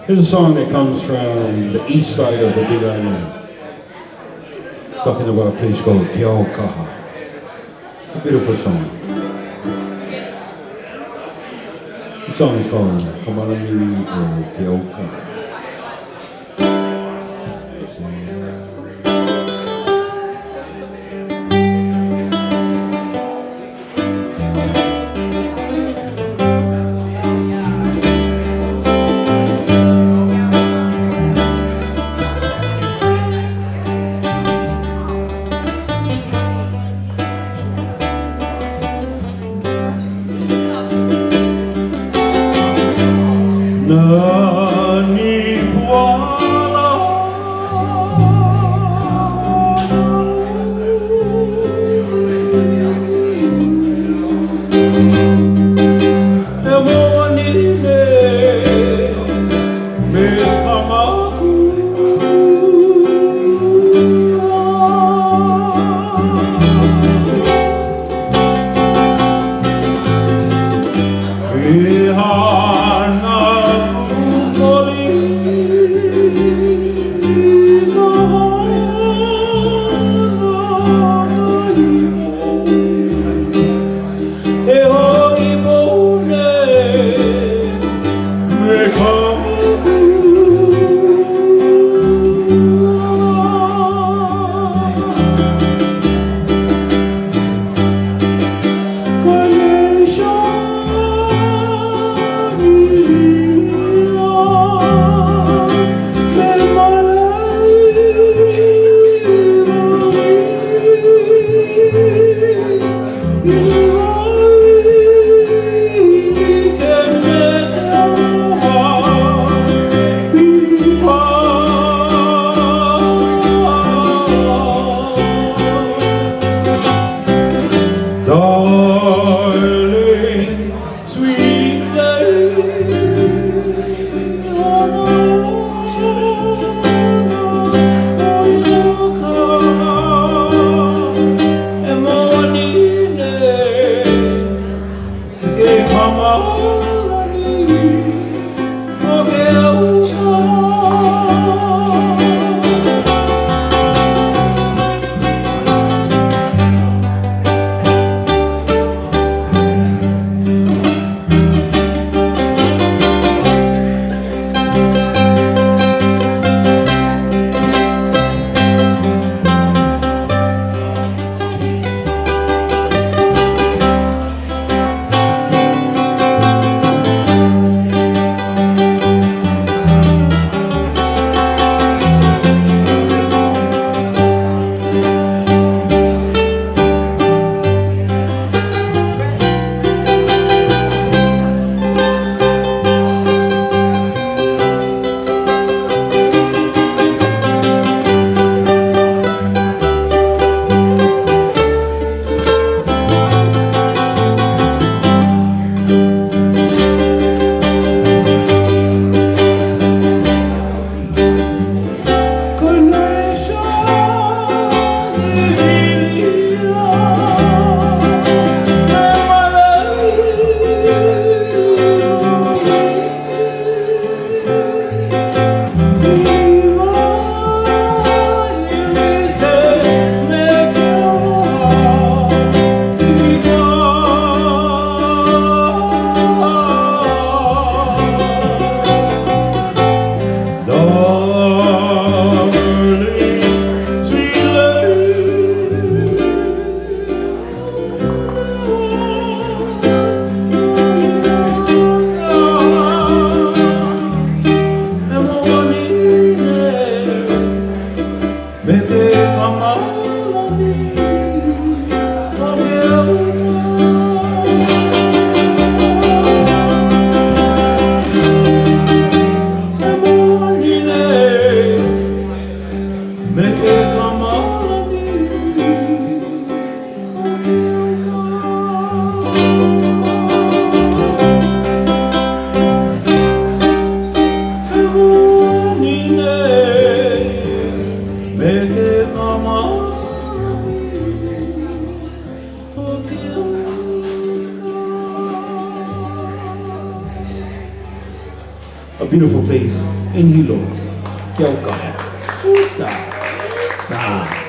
Here's a song that comes from the east side of the Big Island. Talking about a place called Keaukaha. A beautiful song. The song is called Kamalani o Keaukaha. Nani puala E moanine me ka makua. E hana kukoli ka hana ipo. E hoʻi nei me ka makua. Darling, sweet lady, e moanine ke kamalani o ke aukaha. A beautiful place. In Hilo, Keaukaha. Uta. Nah.